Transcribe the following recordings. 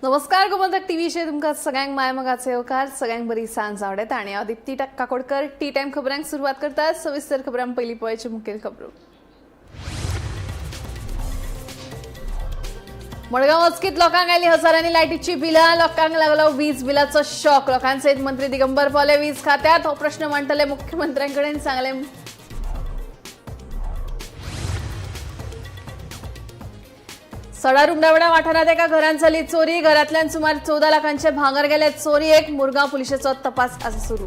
नमस्कार, गोमंतक टीव्हीचेर तुमकां सगळ्यांक मायमोगाचो येवकार. सगळ्यांक बरी सांज आवडत आनी हांव दीप्ती काकोडकर. टी टायम खबरांक सुरवात करता. सविस्तर खबरां पयलीं पळोवचे मुखेल खबरो. मडगांव अचकीत लोकांक आयली हजारांनी लायटीची बिलां. लोकांक लागलो वीज बिलाचो शॉक. लोकांसयत मंत्री दिगंबर पावले वीज खात्यात. हो प्रश्न मांडटले मुख्यमंत्र्यांकडेन, सांगले. सडा रुमडावडा वाठारात एका घरांत जाली चोरी. घरांतल्यान सुमार 14 लाखांचे भांगर गेले चोरयेक. मुरगांव पुलिशेचो तपास आज सुरू.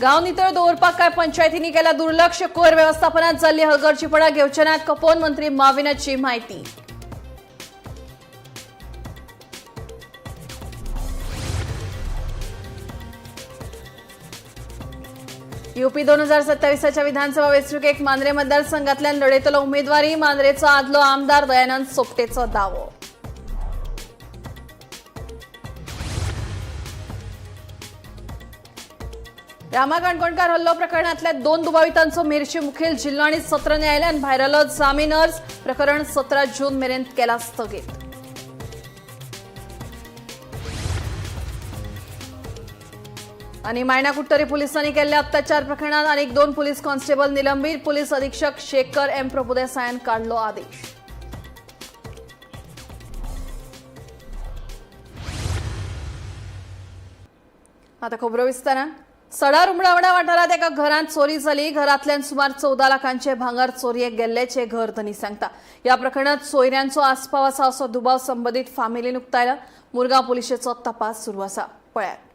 गांव नितळ दवरपाक काय पंचायतींनी केला दुर्लक्ष. कोयर व्यवस्थापनात जाल्ली हलगर्जीपणा घेवचे नात खपोवन, मंत्री माविनाची माहिती. युपी 2027च्या विधानसभा वेंचणुकेक मांद्रे मतदारसंघातल्यान लढयतलो उमेदवारी. मांद्रेचो आदलो आमदार दयानंद सोपटेचो दावो. रामा काणकोणकार हल्लो प्रकरणातल्या 2 दुबावितांचो मेरशे मुखेल जिल्लो आणि सत्र न्यायालयान भायरालो जामीन अर्ज. प्रकरण 17 जून मेरेन केला स्थगीत. आणि मायना कुडतरी पोलिसांनी केल्ल्या अत्याचार प्रकरणात अनेक 2 पोलीस कॉन्स्टेबल निलंबित. पोलीस अधीक्षक शेखर एम प्रभुदेसायान काढलो आदेश. आता खबरो विस्तारान. सडा रुमडावडा वाठारात एका घरांत चोरी जाली. घरांतल्यान सुमार 14 लाखांचे भांगर चोरयेक गेल्ल्याचे घर धनी सांगता. या प्रकरणात सोयऱ्यांचो आस्पाव आसा असो दुबाव संबंदीत फामिलीन उक्तायला. मुरगांव पुलिशेचो तपास सुरू आसा. पळयात.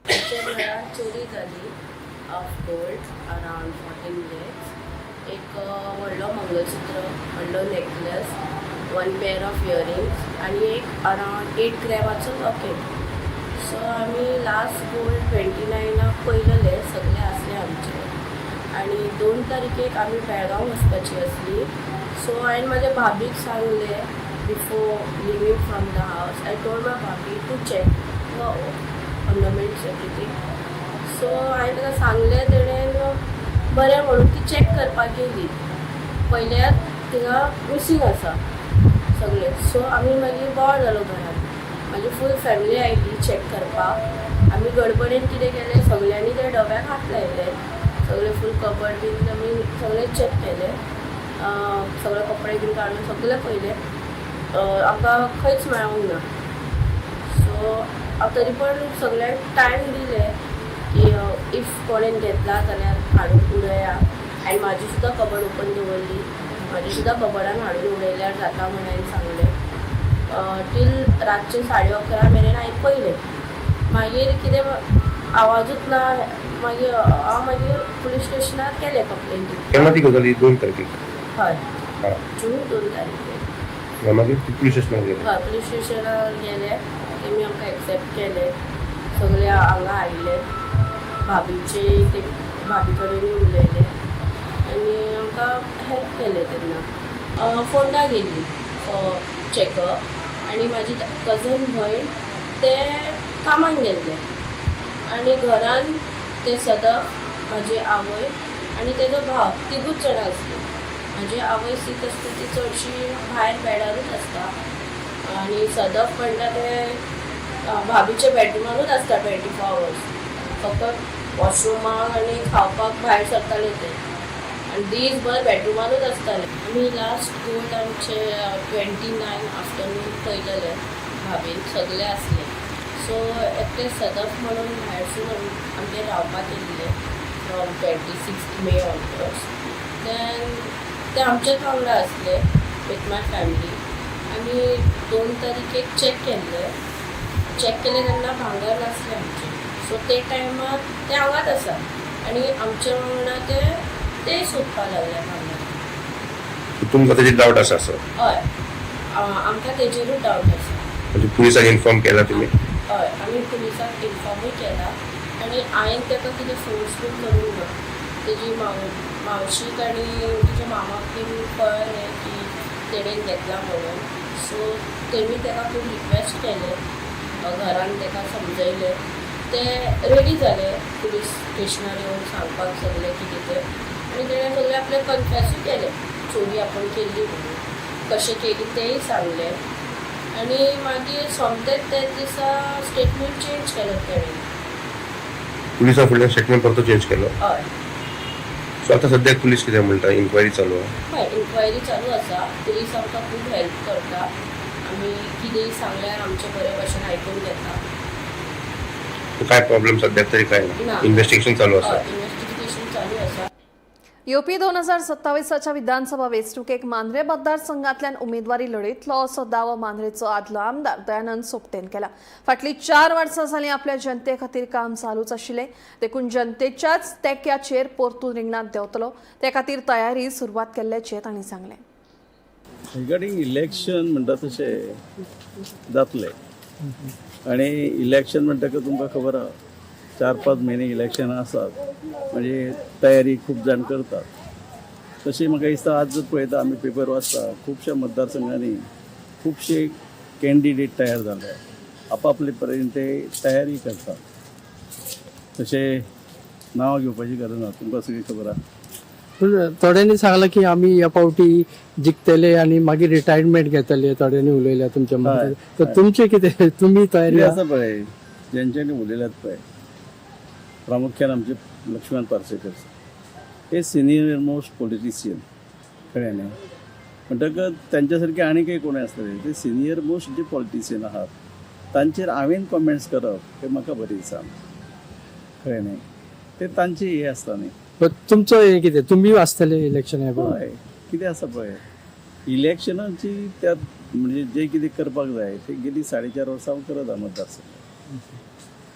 आमच्या घरात चोरी जाली of gold around 14 lakhs. एक व्हडलो मंगलसूत्र, व्हडलो necklace, one pair of earrings आनी एक अरावंड 8 ग्रॅमाचो लॉकेट. सो आमी लास्ट गोल्ड 29 पयलेले सगळे आसले आमचे आनी 2 तारखेक आमी बेळगांव वचपाची आसली. सो हांवें म्हाज्या भाभीक सांगलें, before leaving from the house I told my भाभी to check the ornaments, everything. So हांवें ताका सांगलें, तेणेन बरें म्हणून ती चॅक करपाक गेली. पयल्यार थिंगा मिसींग आसा सगळें. सो आमी मागीर बोवाळ जालो घरान. म्हाजी फूल फॅमिली आयली चॅक करपाक. आमी गडबडीन कितें केलें, सगळ्यांनी त्या डब्याक हात लायले. सगळे फूल कबड बीन आमी सगळें चॅक केलें. सगळे कपडे बीन काडून सगळें पयलें. आमकां खंयच मेळोंक ना. सो तरी पण सगळ्यांक टायम दिले की if कोणेन घेतला जाल्यार हाडून उडया. आनी म्हाजी सुद्दां कबड ओपन दवरली. म्हाजी सुद्दां कबडान हाडून उडयल्यार जाता म्हण हांवें सांगलें. टील रातचे 11:30 मेरेन हांवें पयलें. मागीर कितें आवाजूच ना. मागीर हांव मागीर पुलीस स्टेशनार केलें कंप्लेन. केन्ना ती गजाल ही? 2 तारखेक? हय. हा. जून 2 तारखेक. मागीर ती पुलीस स्टेशनार गेले? हय, पुलीस स्टेशनार गेले. तेमी आमकां एक्सेप्ट केले. सगळे हांगा आयले. भाभीचे ते भाभी कडेन उलयले आनी आमकां हेल्प केलें. तेन्ना फोंडा गेली फॉर चॅकअप आनी म्हाजी कजन भयण ते कामाक गेल्ले आनी घरान ते सदफ, म्हाजी आवय आनी तेजो भाव तिगूच जाणां आसली. म्हाजी आवय सीक आसता, ती चडशी भायर बेडारूच आसता आनी सदफ म्हणटा ते भाभीच्या बेडरुमानूच आसता 24 आवर्स. फक्त वॉशरुमाक आनी खावपाक भायर सरताले ते आनी दीसभर बेडरुमानूच आसताले. आमी लास्ट गोल्ड आमचे 29 आफ्टरनून पयलेले. भाभीन सगळे आसले. सो एकटे सदफ म्हणून भायरसून आमगेर रावपाक येयल्ले from 26 May onwards. Then ते आमच्याच वांगडा आसले विथ my family. आमी 2 तारखेक चॅक केल्ले. चॅक केले तेन्ना भांगर नासलें आमचें. सो ते टायमार ते हांगाच आसा आनी आमच्या वांगडा ते ते सोदपाक लागले भांगर. तुमकां तेजेर डावट आसा असो? हय, आमकां तेजेरूच डावट आसा. म्हणजे पुलिसांक इन्फॉर्म केला तुमी? हय, आमी पुलिसांक इन्फॉर्मूय केला आनी हांवें ताका कितें फोर्स बीन करूंक ना. तेजी मावशीक आनी तिच्या मामाक बीन कळ्ळें की तेणेन घेतला म्हणून. सो तेमी ताका खूब रिक्वेस्ट केलें. घरान ताका समजयलें. ते रेडी जाले पुलीस स्टेशनार येवन सांगपाक सगळें कितें तें. आनी तेणें सगळें आपलें कन्फेसूय केलें, चोरी आपूण केल्ली म्हणून, कशें केली तेंय सांगलें. आनी मागीर सोमतेच त्याच दिसा स्टेटमेंट चेंज केलें तेणें. पुलिसां फुडल्यान स्टेटमेंट परतो चेंज केलो? हय. सो आतां सद्याक पुलीस कितें म्हणटा, इन्क्वायरी चालू आहा? हय, इन्क्वायरी चालू आसा. पुलीस आमकां खूब हेल्प करता. आमी कितेंय सांगल्यार आमचें बरे भशेन आयकून घेता. काय प्रॉब्लेम सद्याक तरी काय ना? ना. इन्व्हेस्टिगेशन चालू आसा? हय, इन्व्हेस्टिगेशन चालू आसा. येवपी 2027च्या विधानसभा वेंचणुकेक मांद्रे मतदारसंघातल्यान उमेदवारी लढयतलो असो दावो मांद्रेचो आदलो आमदार दयानंद सोपटेन केला. फाटलीं 4 वर्सां जालीं आपल्या जनते खातीर काम चालूच आशिल्लें, देखून जनतेच्याच तेंक्याचेर परतून रिंगणांत देंवतलो, ते खातीर तयारी सुरवात केल्ल्याचें तांणी सांगलें. रिगार्डींग इलेक्शन म्हणटा तशें जातलें आनी इलेक्शन म्हणटकच तुमकां खबर आहा 4-5 म्हयने इलेक्शनां आसात, म्हणजे तयारी खूब जाण करतात. तशें म्हाका दिसता आज जर पळयता आमी पेपर वाचता खुबश्या मतदारसंघांनी खुबशे कॅन्डिडेट तयार जाले, आपापले परेन ते तयारी करतात. तशें नांव घेवपाची गरज ना, तुमकां सगळी खबर आहा. पूण थोड्यांनी सांगलां की आमी ह्या फावटी जिखतले आनी मागीर रिटायरमेंट घेतले, थोड्यांनी उलयल्या तुमच्या मतान. तर तुमचें कितें, तुमी तयारी कितें आसा पळय जेंच्यांनी उलयल्यात पळय, प्रामुख्यान आमचे लक्ष्मण पार्सेकर हे सिनियर मोस्ट पॉलिटिशियन, कळ्ळें न्ही? म्हणटकच तांच्या सारके आनी कोणूय आसतले, ते सिनियर मोस्ट जे पॉलिटिशियन आहात तांचेर हांवें कॉमेंट्स करप हें म्हाका बरें दिसना, कळ्ळें न्ही? ते तांचे हे आसता न्ही. बट तुमचो हें कितें, तुमी आसतले इलेक्शन ह्या हय, कितें आसा पळय इलेक्शनाची त्या म्हणजे जे कितें करपाक जाय ते गेली 4.5 वर्सां हांव करत आहा मतदारसंघात,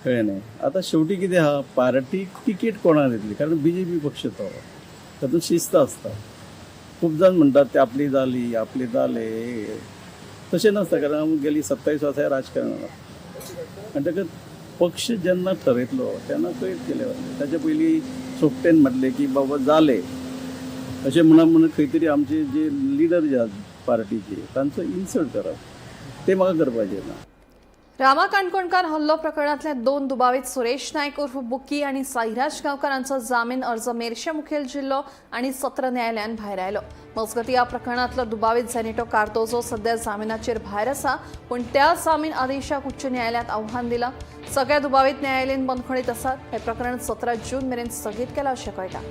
कळ्ळें न्ही? आतां शेवटी कितें आहा, पार्टीक तिकेट कोणाक दितली, कारण बी जे पी पक्ष तो, तातूंत शिस्त आसता. खूब जाण म्हणटात ते आपली जाली आपली जाले, तशें नासता, कारण हांव गेली 27 वर्सां राजकारणात. म्हणटकच पक्ष जेन्ना ठरयतलो तेन्ना कळीत केलें वतलें. ताच्या पयलीं सोपटेन म्हटलें की बाबा जालें अशें म्हणून म्हणून खंय तरी आमचे जे लिडर जे आहात पार्टीचे तांचो इन्सल्ट करप तें म्हाका करपाचें ना. रामा काणकोणकार हल्लो प्रकरणांतले 2 दुबावीत सुरेश नायक उर्फ बुकी आनी साईराज गांवकार हांचो जामीन अर्ज मेरशे मुखेल जिल्लो आनी सत्र न्यायालयान भायर आयलो. मजगतीं ह्या प्रकरणांतलो दुबावीत झेनेटो कार्दोजो सध्या जामिनाचेर भायर आसा, पूण त्या जामीन आदेशाक उच्च न्यायालयांत आव्हान दिलां. सगळे दुबावीत न्यायालयीन बंदखणीत आसात. हें प्रकरण 17 जून मेरेन स्थगीत केलां अशें कळटा.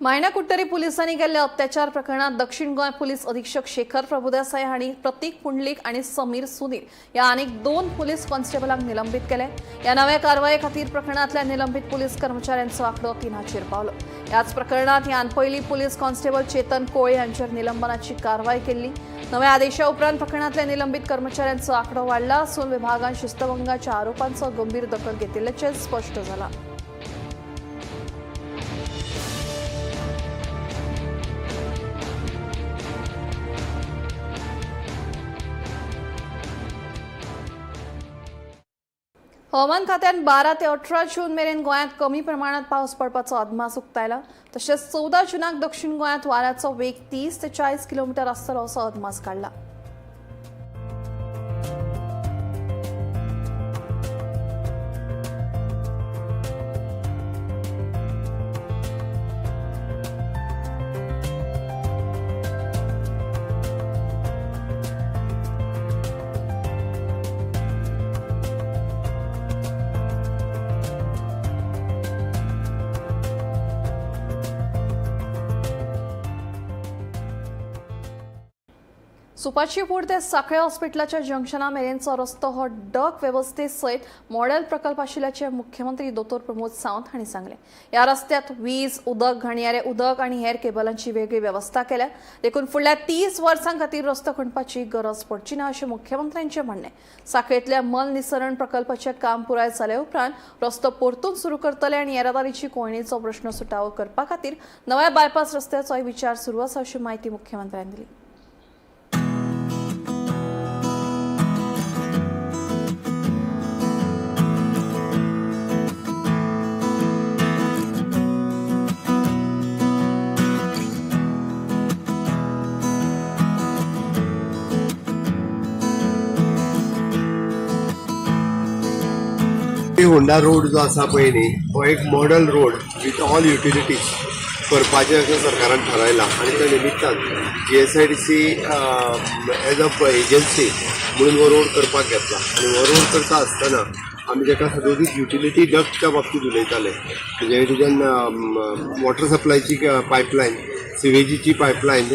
मायणा कुडटरी पोलिसांनी केल्ल्या अत्याचार प्रकरणात दक्षिण गोंय पोलीस अधीक्षक शेखर प्रभुदेसाय हांणी प्रतीक पुंडलीक आनी समीर सुनील ह्या आनीक 2 पोलीस कॉन्स्टेबलांक निलंबीत केले. ह्या नव्या कारवाये खातीर प्रकरणांतल्या निलंबीत पोलीस कर्मचाऱ्यांचो आंकडो 3 पावलो. ह्याच प्रकरणात ह्यान पयलीं पोलीस कॉन्स्टेबल चेतन कोळे हांचेर निलंबनाची कारवाय केल्ली. नव्या आदेशा उपरांत प्रकरणांतल्या निलंबीत कर्मचाऱ्यांचो आंकडो वाडला आसून विभागान शिस्तभंगाच्या आरोपांचो गंभीर दखल घेतिल्ल्याचें स्पश्ट जालां. हवामान खात्यान 12 ते 18 जून मेरेन गोंयांत कमी प्रमाणात पावस पडपाचो अदमास उक्तायला. तशेंच 14 जूनाक दक्षिण गोंयांत वाऱ्याचो वेग 30 ते 40 किलोमिटर आसतलो असो अदमास काडला. सुपाचीपूर ते साखळे हॉस्पिटलाच्या जंक्शना मेरेनचो रस्तो हो डक वेवस्थे सयत मॉडेल प्रकल्प आशिल्ल्याचें मुख्यमंत्री दोतोर प्रमोद सावंत हांणी सांगलें. ह्या रस्त्यात वीज, उदक, घाणयारे उदक आनी हेर केबलांची वेगळी वेवस्था केल्या, देखून फुडल्या 30 वर्सां खातीर रस्तो खणपाची गरज पडची ना अशें मुख्यमंत्र्यांचें म्हणणें. साखळेंतल्या मल निसरण प्रकल्पाचें काम पुराय जाले उपरांत रस्तो परतून सुरू करतले आनी येरादारीची कोंयडीचो प्रश्न सुटावो करपा खातीर नव्या बायपास रस्त्याचोय विचार सुरू आसा अशी म्हायती मुख्यमंत्र्यांनी दिली. साकोटी होंडा रोड जो आसा पळय न्ही, हो एक model road with all utilities करपाचें अशें सरकारान थारायलां आनी त्या निमित्तान GSIDC as a agency म्हणून हो रोड करपाक घेतला. आनी हो रोड करता आसतना आमी ताका सदोदीत युटिलिटी डक्टच्या बाबतींत उलयताले, म्हणजे तुज्यान वॉटर सप्लायची पायपलायन, सिवेजीची पायपलायन,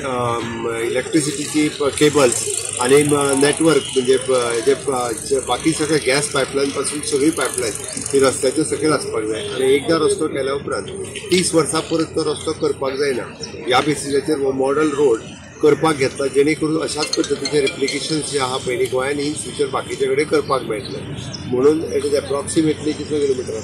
इलेक्ट्रिसिटीची केबल्स आनी नेटवर्क, म्हणजे जे बाकी सगळे गॅस पायपलायन पासून सगळी पायपलायन ही रस्त्याच्या सकयल आसपाक जाय. आनी एकदां रस्तो केल्या उपरांत 30 वर्सां परत तो रस्तो करपाक जायना, ह्या बेसिसाचेर हो मॉडल रोड करपाक घेतला, जेणे करून अशाच पद्दतीचे रेप्लिकेशन्स जे आहा पळय न्ही गोंयान इन फ्युचर बाकीचे कडेन करपाक मेळटले म्हणून. It is approximately कितले किलोमिटर?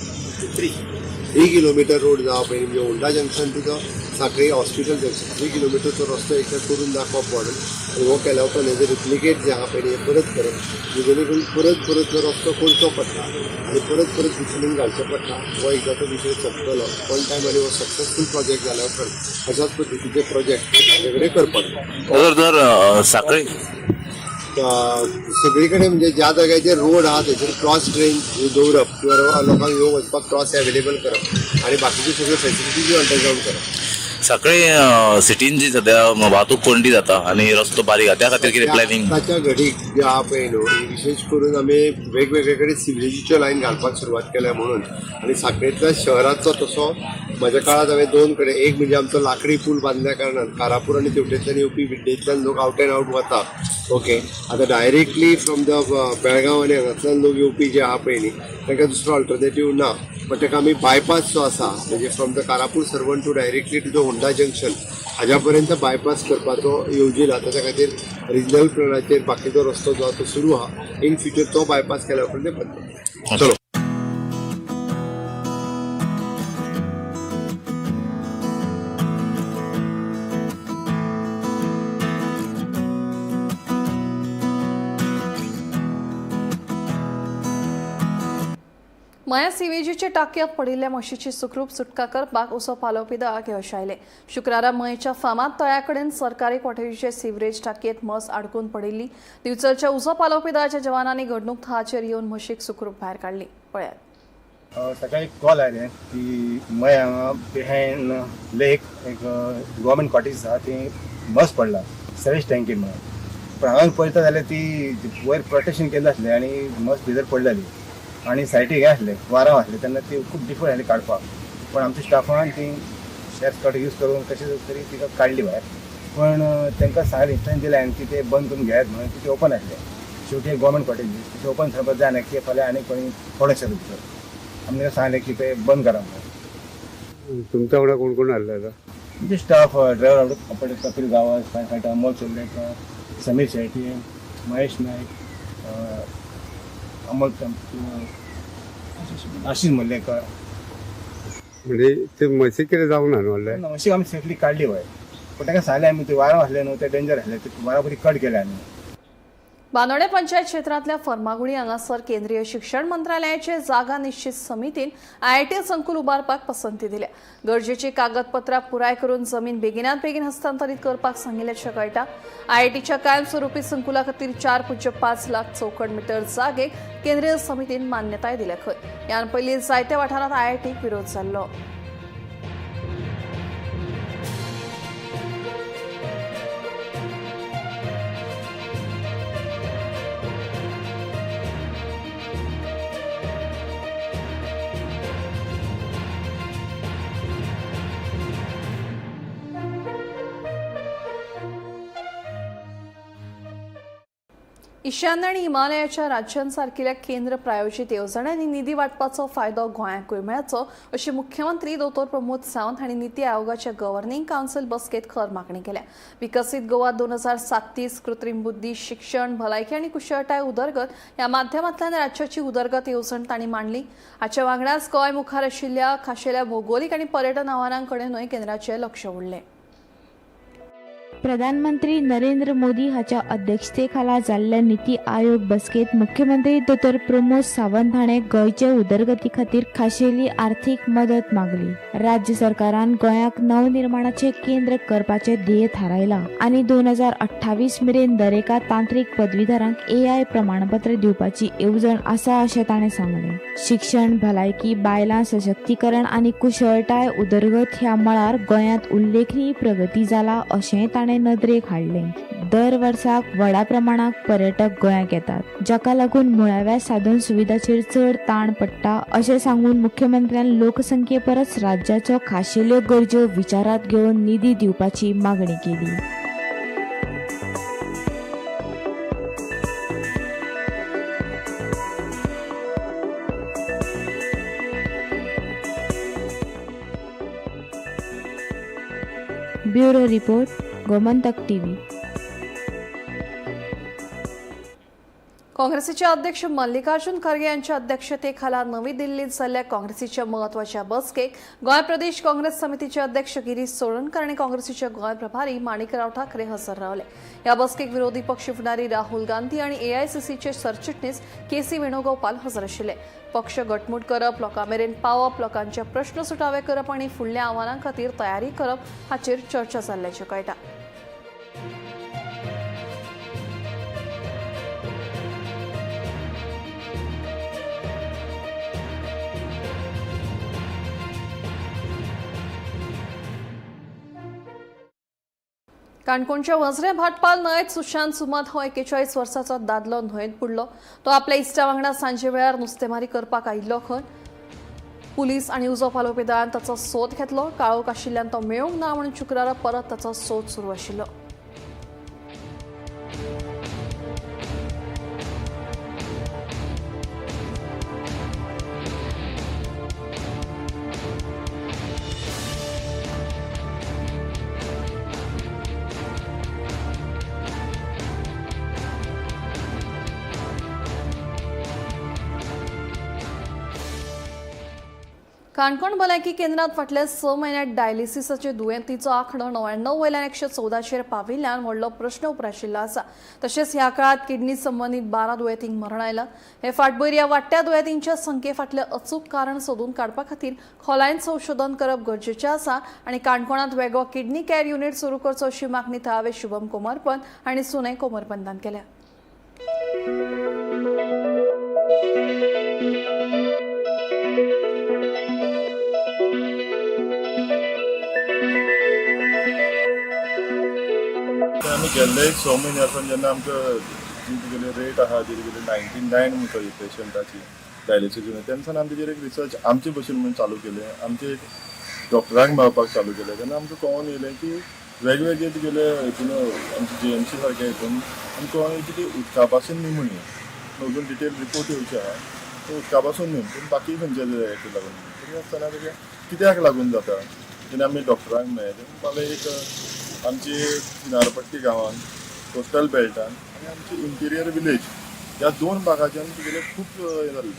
3 किलोमिटर रोड जो आहा पळय, म्हणजे Honda junction to the Sanquelim hospital junction, 3 किलोमिटरचो रस्तो एकदा करून दाखोवप मॉडल. आनी हो केल्या उपरांत हेजे रिप्लिकेट जे आहा पळय न्ही, हे परत करप, म्हणजे जेणे करून परत परत जो रस्तो करचो पडटा आनी परत परत बिटुमीन घालचें पडटा, हो एकदा तो विशय सोंपतलो वन टायम. आनी हो सक्सेसफूल प्रोजेक्ट जाल्या उपरांत अशाच पद्दतीचे प्रोजेक्ट सगळे करपाक जाय. जर जर साखळी सगळी कडेन, म्हणजे ज्या जाग्याचेर रोड आहा थंयसर क्रॉस ड्रेन दवरप किंवा लोकांक येवंक वचपाक क्रॉस एवेलेबल करप आनी बाकीच्यो सगळ्यो फेसिलिटीजूय अंडरग्रावंड करप. साखळी सिटीन जी सध्या वाहतूक कोंडी जाता आनी रस्तो बारीक आहा, त्या खातीर कितें प्लॅनिंग? आताच्या घडीक जे आहा पळय न्हू, विशेश करून आमी वेगवेगळे कडेन सिवरेजीच्यो लायन घालपाक सुरवात केल्या म्हणून. आनी साखळेंतल्या शहराचो तसो म्हज्या काळांत हांवें दोन कडेन, एक म्हणजे आमचो लाकडी पूल बांदल्या कारणान कारापूर आनी तेवटेंतल्यान येवपी विड्डेंतल्यान लोक आवट एंड आवट वता. ओके, आतां डायरेक्टली फ्रॉम the Belgaum आनी हांगांतल्यान लोक येवपी जे आहा पळय न्ही, तांकां दुसरो अल्टरनेटीव ना. पण ताका आमी बायपास जो आसा, म्हणजे from the Karapur Sarvan to directly to the Honda junction, हाज्या पर्यंत बायपास करपाचो येवजिला. ताच्या खातीर रिजनल प्लॅनाचेर बाकीचो रस्तो जो आहा तो सुरू आहा. इन फ्युचर तो बायपास केल्या उपरांत ते बंद. चलो. मया सिवेजीचे टाकयेंत पडिल्ल्या म्हशीची सुखरूप सुटका करपाक उसो पालोवपी दळाक यश आयलें. शुक्रारा मयेच्या फामाद तळ्या कडेन सरकारी क्वॉटेजीचे सिवरेज टाकयेंत म्हस आडकून पडिल्ली. दिवचलच्या उजो पालोवपी दळाच्या जवानांनी घडणूक थळाचेर येवन म्हशीक सुखरूप भायर काडली. पळयात. सकाळी कॉल आयले की मय हांगा बिहायंड लेक एक गव्हर्मेंट कॉटेज आसा, ती बस पडला सर्वीस टँकी म्हणून. पण हांगा पळयता जाल्यार ती वयर प्रोटेक्शन केल्लें आसलें आनी मस भितर पडलेली आनी सायडीक हें आसलें, वारांव आसलें, तेन्ना ती खूब डिफिकल्ट आसली काडपाक. पण आमच्या स्टाफान ती शेफ कट यूज करून कशें तरी तिका काडली भायर. पण तांकां सांगलें, इन्स्ट्रक्शन दिलें हांवें की ते बंद करून घेयात म्हणून. ते ओपन आसलें. शेवटी एक गव्हर्मेंट कॉटेज, ते ओपन सांगपाक जायना की फाल्यां आनी कोणी पडोंक शकता भितर. आमी तांकां सांगलें की ते बंद करा म्हणून. तुमच्या वांगडा कोण कोण आसले आता? म्हणजे स्टाफ, ड्रायव्हर आपले कपिल गांवस, फायर फायटर अमोल चोर्लेकर, समीर शेट्टी, महेश नाईक, अमोल, आशिष मुल्लेकर. म्हणजे ते म्हशी कितें जावंक ना न्हू व्हडलें? म्हशीक आमी सेफली काडली वयर, पण तांकां सांगलें आमी, ते वारांव आसले न्हू, ते डेंजर आसले, ते वारां बरी कट केले आमी. बांदोडें पंचायत क्षेत्रांतल्या फर्मागुडी हांगासर केंद्रीय शिक्षण मंत्रालयाचे जागा निश्चित समितीन आयआयटी संकुल उबारपाक पसंती दिल्या. गरजेची कागदपत्रां पुराय करून जमीन बेगिनात बेगीन हस्तांतरीत करपाक सांगिल्ल्याचें कळटा. आयआयटीच्या कायमस्वरूपी संकुला खातीर 4.5 लाख चौखण मिटर जागेक केंद्रीय समितीन मान्यताय दिल्या खंय. ह्यान पयलीं जायत्या वाठारांत आयआयटीक विरोध जाल्लो. ईशान्य आणि हिमालयाच्या राज्यांसारकिल्या केंद्र प्रायोजित येवजण्यांनी निधी वाटपाचो फायदो गोंयांकूय मेळचो, अशी मुख्यमंत्री दोतोर प्रमोद सावंत हांणी निती आयोगाच्या गव्हर्निंग कावन्सिल बसकेत खर मागणी केल्या. विकसीत गोवा 2037, कृत्रीम बुद्धी, शिक्षण, भलायकी आनी कुशळटाय उदरगत ह्या माध्यमांतल्यान राज्याची उदरगत येवजण तांणी मांडली. हाच्या वांगडाच गोंय मुखार आशिल्ल्या खाशेल्या भौगोलीक आनी पर्यटन आव्हानांकडेनूय केंद्राचें लक्ष ओडलें. प्रधानमंत्री नरेंद्र मोदी हाच्या अध्यक्षतेखाला जाल्ल्या निती आयोग बसकेत मुख्यमंत्री दोतोर प्रमोद सावंत हाणें गोंयचे उदरगती खातीर खाशेली आर्थीक मदत मागली. राज्य सरकारान गोंयाक नवनिर्माणाचे केंद्र करपाचे ध्येय थारायला आनी 2028 मेरेन दरेका तांत्रिक पदवीधरांक AI प्रमाणपत्र दिवपाची येवजण आसा अशें ताणें सांगलें. शिक्षण, भलायकी, बायलां सशक्तीकरण आनी कुशळटाय उदरगत ह्या मळार गोंयांत उल्लेखनीय प्रगती जाला अशेंय ताणें नदरेक हाडलें. दर वर्साक व्हडा प्रमाणात पर्यटक गोंयांत येतात, जाका लागून मुळाव्या साधन सुविधाचेर चड ताण पडटा अशें सांगून मुख्यमंत्र्यान लोकसंख्ये परस राज्याच्यो खाशेल्यो गरजो विचारांत घेवन निधी दिवपाची मागणी केली. Bureau report, Gomantak TV. काँग्रेसीचे अध्यक्ष मल्लिकार्जुन खरगे यांच्या अध्यक्षतेखाला नवी दिल्लीत झालेल्या काँग्रेसीच्या महत्वाच्या बसकेक गोंय प्रदेश काँग्रेस समितीचे अध्यक्ष गिरीश चोडणकर आणि काँग्रेसीचे गोंय प्रभारी माणिकराव ठाकरे हजर रावले. या बसकेक विरोधी पक्ष फुडारी राहुल गांधी आणि एआयसीसीचे सरचिटणीस के सी वेणुगोपाल हजर आशिल्ले. पक्ष घटमूट करप, लोकां मेरेन पावप, लोकांचे प्रश्न सुटावे करप आणि फुडल्या आव्हानां खातीर तयारी करप हाचेर चर्चा जाल्ल्याचें कळटा. काणकोणच्या वझरे भाटपाल न्हंयेत सुशांत सुमत हो 41 वर्साचो दादलो न्हंयेत बुडलो. तो आपल्या इश्टा वांगडा सांजे वेळार नुस्तेमारी करपाक आयिल्लो खंय. पुलीस आनी उजो पालोवपी दळान ताचो सोद घेतलो. काळोख आशिल्ल्यान तो मेळूंक ना म्हणून शुक्रारा परत ताचो सोद सुरू आशिल्लो. काणकोण भलायकी केंद्रात फाटल्या 6 म्हयन्यांत डायलिसिसाचे दुयेंतीचो आंकडो 99 वयल्यान 114चेर पाविल्ल्यान व्हडलो प्रश्न उप्राशिल्लो आसा. तशेंच ह्या काळात किडनी संबंदीत 12 दुयेंतींक मरण आयलां. हे फाटभूंयेर ह्या वाडट्या दुयेंतींच्या संख्ये फाटलें अचूक कारण सोदून काडपा खातीर खोलायेन संशोधन करप गरजेचें आसा आनी काणकोणांत वेगळो किडनी कॅर युनिट सुरू करचो अशी मागणी थळावे शुभम कोमरपंत आनी सुनय कोमरपंतान केल्या. आमी गेल्ले 6 म्हयन्या सावन जेन्ना आमकां जी तुगेली रेट आहा ती तुगेली 99 म्हणटा पेशंटाची डायलिसीस युनिट, तेन्ना सावन आमी तेजेर एक रिसर्च आमचे भशेन म्हणून चालू केलें. आमचे एक डॉक्टरांक मेळपाक चालू केलें. तेन्ना आमकां कळोन येयलें की वेगवेगळे तुगेले हितून आमचे जीएमसी सारके हितून आमकां कळोन येयलें की ती उदका पासून न्ही म्हणून अजून डिटेल रिपोर्ट येवचे आहा. तो उदका पासून न्ही पूण बाकी खंयच्या हेका लागून तरी आसतना तेजें कित्याक लागून जाता तेन्ना आमी डॉक्टरांक मेळ्ळे. ते म्हणपाक लागले एक आमची किनारपट्टी गांवान कोस्टल बेल्टान आनी आमची इंटिरियर विलेज ह्या 2 भागाच्यान तुगेले खूब हें जाल्लें.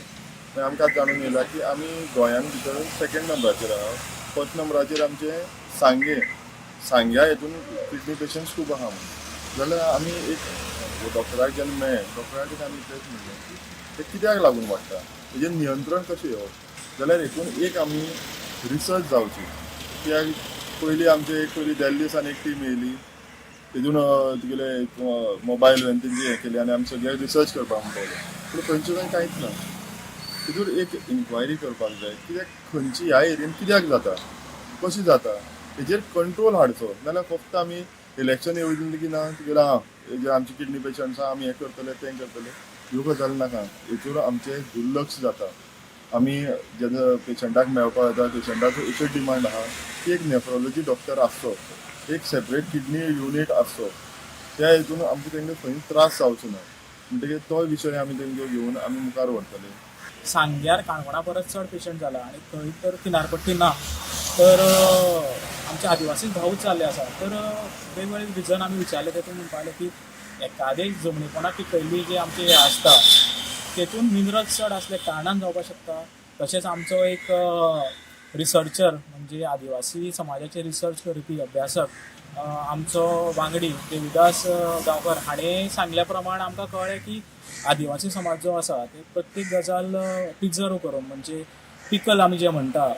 मागीर आमकां जाणून येयला की आमी गोंयान भितर 2nd नंबराचेर आहा. 1st नंबराचेर आमचें सांगें, सांग्या हितून किडनी पेशंट्स खूब आहा म्हणून. जाल्यार आमी एक डॉक्टराक जेन्ना मेळ्ळे, डॉक्टराक आमी इतलेंच म्हणलें की तें कित्याक लागून वाडटा, तेजेर नियंत्रण कशें येवप. जाल्यार हितून एक आमी रिसर्च जावची. कित्याक पयलीं आमचे एक पयलीं दिल्ली सावन एक टीम येयली, तितून तुगेले मोबायल व्हॅन तेंची हें केली आनी आमी सगळे रिसर्च करपाक म्हण पावले. पूण खंयचे खंय कांयच ना. तितून एक इन्क्वायरी करपाक जाय कित्याक खंयची ह्या एरियेन कित्याक जाता, कशी जाता, हेजेर कंट्रोल हाडचो. नाजाल्यार फक्त आमी इलेक्शन येवजले की ना तुगेले आं हेजेर आमचे किडनी पेशंट्स आहा आमी हें करतले तें करतले, ह्यो गजाली नाका. हेतून आमचें दुर्लक्ष जाता. आमी जेन्ना पेशंटाक मेळपाक वता पेशंटाचो एकच डिमांड आहा की एक नेफ्रोलॉजी डॉक्टर आसचो, एक सेपरेट किडनी युनीट आसचो. त्या हितून आमकां तांकां खंय त्रास जावचो ना. म्हणटकीर तो विशय आमी तांकां घेवन आमी मुखार व्हरतले. सांग्यार काणकोणा परस चड पेशंट जाला आनी थंय तर किनारपट्टी ना, तर आमचे आदिवासी भाऊच जाल्ले आसा. तर वेगवेगळे रिजन आमी विचारले तेतून म्हणपाक लागले की एकादे जमनीपणाक पिकयल्ली जे आमचे हे आसता तेतून मिनरल्स चड आसल्या कारणान जावपाक शकता. तशेंच आमचो एक रिसर्चर म्हणजे आदिवासी समाजाचे रिसर्च करपी अभ्यासक आमचो वांगडी देविदास गांवकर हाणें सांगल्या प्रमाण आमकां कळ्ळें की आदिवासी समाज जो आसा ते प्रत्येक गजाल प्रिजर्व करून, म्हणजे पिकल आमी जें म्हणटा,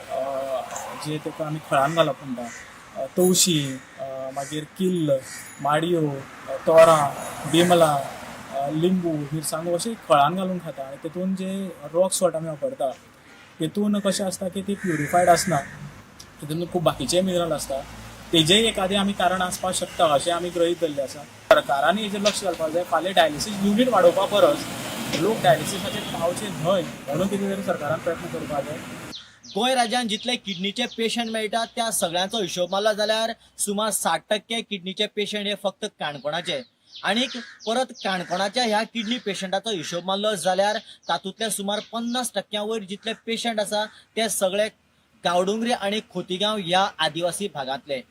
जे ताका आमी खळान घालप म्हणटा, तवशी, मागीर किल्ल, माडयो, तोरां, बिमलां, लिंबू, मिरसांगो अशें खळान घालून खाता. आनी तेतून जे रॉक सॉल्ट आमी वापरता तेतून कशें आसता की ती प्युरिफायड आसना, तितून खूब बाकीचे मिनरल आसता, तेजेय एखादें आमी कारण आसपाक शकता अशें आमी गृहीत धरलें आसा. सरकारान हेजेर लक्ष घालपाक जाय. फाल्यां डायलिसीस युनीट वाडोवपा परस लोक डायलिसिसाचेर पावचे न्हय म्हणून कितें तरी सरकारान प्रयत्न करपाक जाय. गोंय राज्यांत जितले किडनीचे पेशंट मेळटात त्या सगळ्यांचो हिशोब मारलो जाल्यार सुमार 60% किडनीचे पेशंट हे फक्त काणकोणाचे. आनीक परत काणकोणाच्या ह्या किडनी पेशंटाचो हिशोब मारलो जाल्यार तातूंतले सुमार 50% वयर जितले पेशंट आसा ते सगळे गांवडोंगरी आनी खोतीगांव ह्या आदिवासी भागांतले.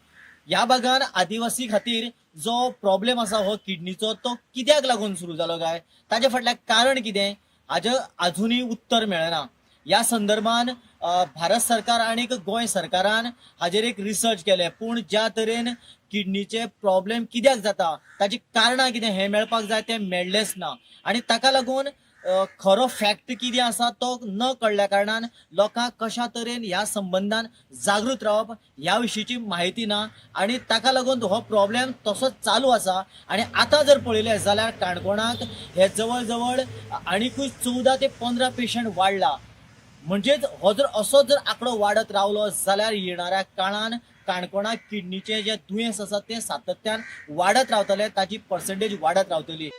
ह्या भागान आदिवासी खातीर जो प्रॉब्लेम आसा हो किडनीचो तो कित्याक लागून सुरू जालो काय, ताजे फाटल्यान कारण कितें हाजें अजुनूय उत्तर मेळना. ह्या संदर्भान भारत सरकार आनी गोंय सरकारान हाजेर एक रिसर्च केलें, पूण ज्या तरेन किडनीचे प्रॉब्लेम कित्याक जाता ताची कारणां कितें हें मेळपाक जाय तें मेळ्ळेंच ना. आनी ताका लागून खरो फॅक्ट कितें आसा तो न कळ्ळ्या कारणान लोकांक कशा तरेन ह्या संबंदान जागृत रावप ह्या विशींची म्हायती ना आनी ताका लागून हो प्रॉब्लेम तसोच चालू आसा. आनी आतां जर पळयलें जाल्यार काणकोणाक हे जवळ जवळ आनिकूय 14 ते 15 पेशंट वाडला. म्हणजेच हो जर असो जर आंकडो वाडत रावलो जाल्यार येणाऱ्या काळान काणकोणाक किडनीचें जें दुयेंस आसा तें सातत्यान वाडत रावतलें, ताची पर्संटेज वाडत रावतली.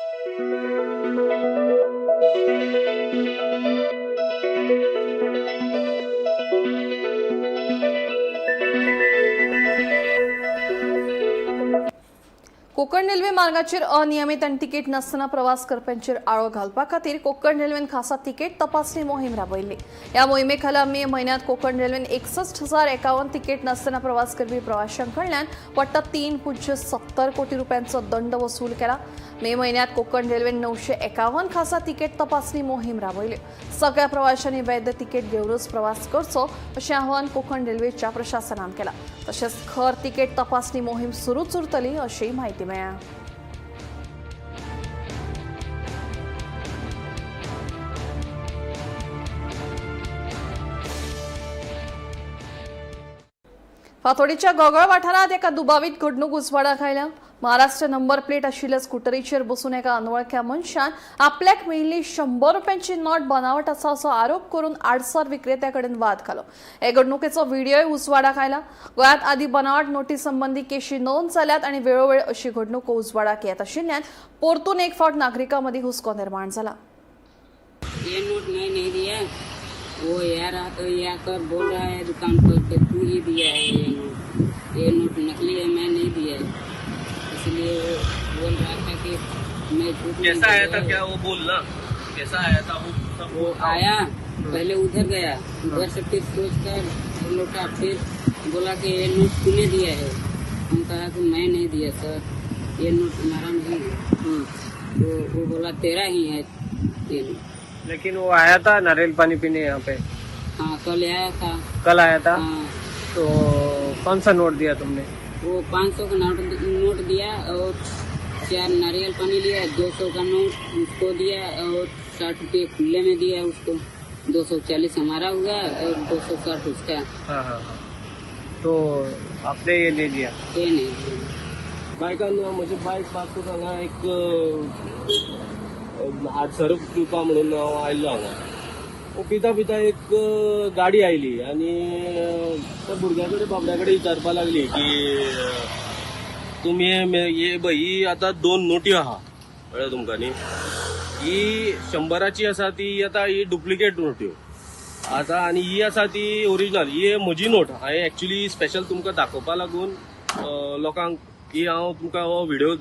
कोकण रेल्वे मार्गाचेर अनियमित आनी तिकेट नासतना प्रवास करप्यांचेर आळो घालपा खातीर कोकण रेल्वेन खासा तिकेट तपासणी मोहीम राबयल्ली. ह्या मोहिमे खाला मे म्हयन्यांत कोकण रेल्वेन 61,051 तिकेट नासतना प्रवास करपी प्रवाशां कडल्यान वट्ट 3.70 कोटी रुपयांचो दंड वसूल केला. मे म्हयन्यांत कोकण रेल्वेन 951 खासा तिकेट तपासणी मोहीम राबयली. सगळ्या प्रवाशांनी वैध तिकेट घेवनूच प्रवास करचो अशें आवाहन कोकण रेल्वेच्या प्रशासनान केलां. तशेंच खर तिकेट तपासणी मोहीम सुरूच उरतली अशी म्हायती मेळ्ळ्या. फातोडीच्या गोगळ वाठारांत एका दुबावीत घडणूक उजवाडाक आयल्या. महाराष्ट्र नंबर प्लेट आशिल्ल्या स्कुटरीचेर बसून एका अनवळख्या मनशान आपल्याक मेळिल्ली 100 रुपयांची नोट बनावट आसा असो आरोप करून आडसर विक्रेत्या कडेन वाद घालो. हे घडणुकेचो व्हिडिओय उजवाडाक आयला. गोंयांत आदी बनावट नोटी संबंदी केशी नोंद जाल्यात आनी वेळोवेळ अशी घडणूक उजवाडाक येत आशिल्ल्यान परतून एक फावट नागरिकां मदीं हुस्को निर्माण जाला. ये नोट मैं नहीं दिया, वो यार या कर बोल रहा है दुकान पर कि तू ही दिया है ये नोट, ये नोट नकली है, मैं नहीं दिया है, इसलिए वो बोल रहा था कि मैं झूठ कैसा आया था, क्या वो बोलना कैसा आया था वो सब? वो आया पहले उधर गया, उधर से फिर सोच कर लौटा, फिर बोला कि ये नोट तूने दिया है। हम कहा कि मैं नहीं दिया सर, ये नोट तुम्हारा नहीं है। तो वो बोला तेरा ही है ये नोट। लेकिन वो आया था नारियल पानी पीने यहाँ पे? हाँ कल आया था। कल आया था? हाँ। तो कौन सा नोट दिया तुमने? वो 500 का नोट दिया और 4 नारियल पानी लिया, 200 का नोट उसको दिया और 60 रुपये खुले में दिया उसको। 240 हमारा हुआ और 260 उसका। हाँ हाँ हाँ। तो आपने ये ले लिया? ये नहीं। बायकान म्हजे बायक पासून हांगा एक आडसर पिवपा म्हणून हांव आयल्लो हांगा. पिता पिता एक गाडी आयली आनी त्या भुरग्या कडेन बाबड्या कडेन विचारपा लागली की तुमी हे पळय ही आतां 2 नोटी आहा, कळ्ळें तुमकां न्ही, ही 100ची आसा ती आतां ही डुप्लिकेट नोट्यो आतां आनी ही आसा ती ओरिजिनल. ही म्हजी नोट हांवें एक्चुली स्पेशल तुमकां दाखोवपा लागून लोकांक की हांव तुमकां हो व्हिडियो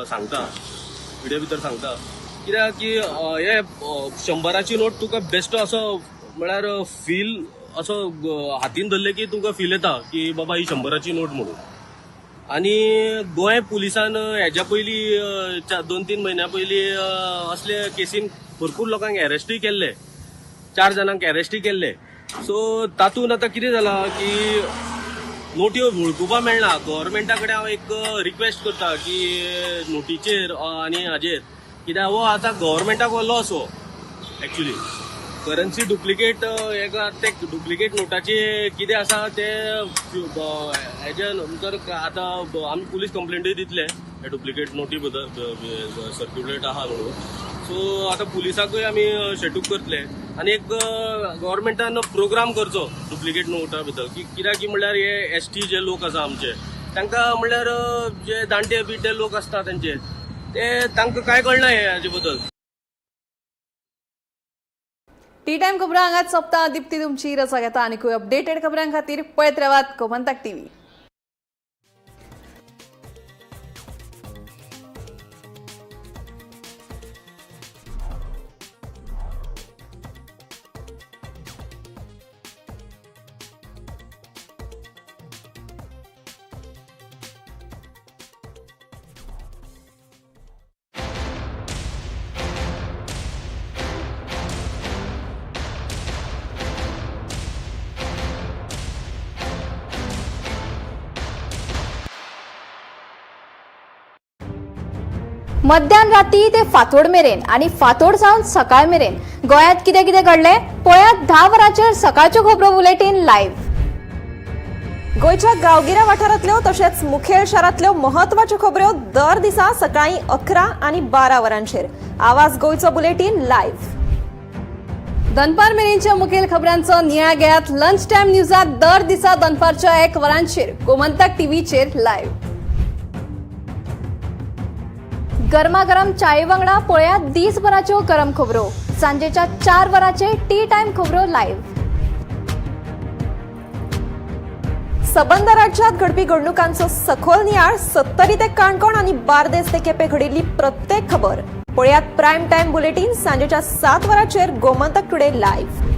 सांगता, व्हिडियो भितर सांगता कित्याक की हे 100ची नोट तुका बेश्टो असो म्हळ्यार फील असो हातीन धरले की तुका फील येता की बाबा ही 100ची नोट म्हणून. आनी गोंय पुलिसान हेज्या पयलीं 2-3 म्हयन्या पयलीं असले केसीन भरपूर लोकांक एरेस्टूय केल्ले, 4 जाणांक एरेस्टूय केल्ले. सो तातूंत आतां कितें जालां की नोट्यो वळखुपा मेळना. गव्हर्मेंटा कडेन हांव एक रिक्वेस्ट करता की नोटीचेर आनी हाजेर कित्याक हो आतां गव्हर्मेंटाक हो लॉस हो एक्चुली करन्सी डुप्लिकेट हेका ते डुप्लिकेट नोटाचे कितें आसा ते हेजे नंतर आतां आमी पुलीस कंप्लेंटूय दितले हे डुप्लिकेट नोटी बद्दल सर्क्युलेट आहा म्हणून. सो आतां पुलिसाकूय आमी शेटूक करतले आनी एक गव्हर्मेंटान प्रोग्राम करचो डुप्लिकेट नोटा बद्दल की कित्याक की म्हणल्यार हे एस टी जे लोक आसा आमचे तांकां म्हणल्यार जे जाणटे बिणटे लोक आसता तेंचे ते तांकां कांय कळना हे हाजे बद्दल. टी टायम खबरां हांगाच सोंपता. दीप्ती तुमची रजा घेता. आनीकूय अपडेटेड खबरां खातीर पळयत रावात गोमंतक टीव्ही. मध्यान राती ते फांतोड मेरेन आनी फांतोड सावन सकाळ मेरेन गोंयांत कितें कितें घडलें पळयात 10 वरांचेर सकाळच्यो खबरो बुलेटीन लायव्ह. गोंयच्या गांवगिऱ्या वाठारांतल्यो तशेंच मुखेल शारांतल्यो म्हत्वाच्यो खबऱ्यो दर दिसा सकाळीं 11 आनी 12 वरांचेर आवाज गोंयचो बुलेटीन लायव्ह. दनपार मेरेनच्या मुखेल खबरांचो नियाळ घेयात लंच टायम न्यूजात दर दिसा दनपारच्या 1 वरांचेर गोमंतक टीव्हीचेर लायव्ह. गरमागरम चाये वांगडा पळयात दीसभराच्यो गरम खबरो सांजेच्या 4 वरांचेर टी टायम खबरो लायव्ह. सबंद राज्यात घडपी घडणुकांचो सखोल नियाळ सत्तरी ते काणकोण आनी बार्देस ते केपें घडिल्ली प्रत्येक खबर पळयात प्रायम टायम बुलेटीन सांजेच्या 7 वरांचेर गोमंतक टुडे लायव्ह.